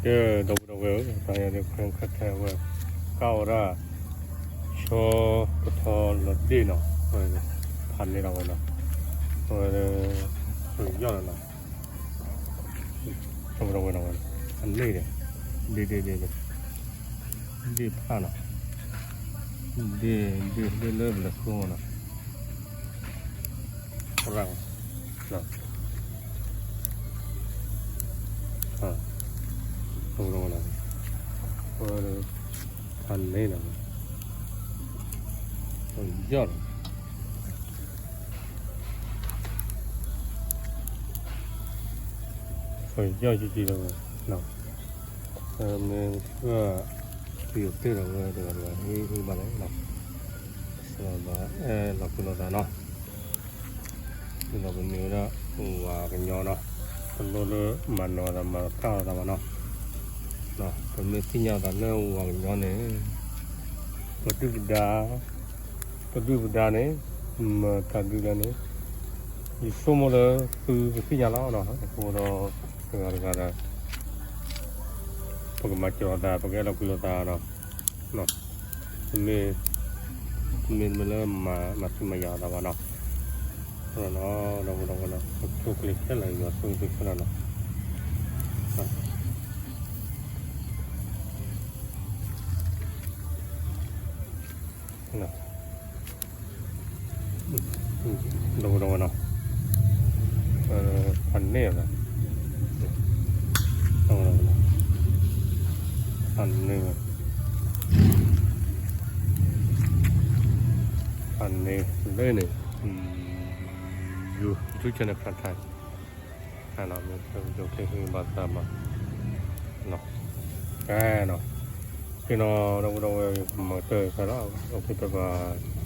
ကဲ ဒီပုၢ်ဒီဝဲၢ်ဧၢ, တၢ်ယၤဒ်ခရံခါထဲဝဲ ကၢ်ဝဲဒၣ် ဆီကထီလီၤဒ့ၣ်နီၤ, ဖးန့ၢ်ဒီးဝဲနီၤ, အဝဲ ပယီၢ်လီၤနီၤ, ဒီပုၢ်ဒီဝဲၢ်နီၤဝဲ, ဖးန့ၢ်ဒီး ဒ့ၣ်ဒ့ၣ်ဒ့ၣ်ဒ့ၣ် ဒ့ၣ်ဖးနီၤ, ဒ့ၣ်ဒ့ၣ်ဒ့ၣ်လၢပလဲၤဃုမးနီၤ, ရၣ် ဖးန့ၢ်နီၤ, ယီၢ်လီၤ, ယီၢ်ကံကံလီၤဝဲ, မ့ၢ် သံၣ်အီၤတ့ၢ်ဒီးဝဲတဂၤတဂၤဟ့ၣ်ဟ့ၣ်ဘၣ်လဲၣ်နီၤ, ဘၣ်အဲၣ်လီၤကွံလိာ်သးနီၤ, ဒ်သိးပမ့ၢ်ဝဲဒၣ် ဝၤကညီနီၤ, တလိၣ်လၢမၤနၢၤသးမၤတၢ်လိာ်သးဘၣ်နီၤ, ပမ့ၢ်သ့ၣ်ညါသးလၢဝၤကညီန့ၣ် ပဒုၣ်ပဒါ ပဒုၣ်ပဒါန့ၣ် မၤတၢ်ဒုးလၢန့ၣ် ယဆိကမိၣ်လၢသုကသ့ၣ်ညါလီၤနီၤ, အဃိဒီး တဂၤတဂၤဒီး ပကမၤစၢၤလိာ်သး ပကအဲၣ်လီၤကွံလိာ်သးနီၤ, တမ့ၢ် တမ့ၢ်လၢမၤသံမၤယၤသးဘၣ်နီၤ, ဒီးဒီးဒီး ပဆိကလ့ၤခဲလၢာ် ယွၤဆိၣ်ဂ့ၤသုခဲလၢာ်နီၤ, ဒီးဒီးနီၤ, ဖးန့ၢ်လီၤ, ဖးန့ၢ် ဖးန့ၢ်လၢန့ၣ် YouTube channel ဖးထါ မ့ၢ် video clip ဘၣ်သးမး ကဲနီၤ, ကဲနီၤ ဒီပုၢ်ဒီဝဲၢ် မၤတၢ်ဖဲလီၤ OK ပၢၤပၢၤ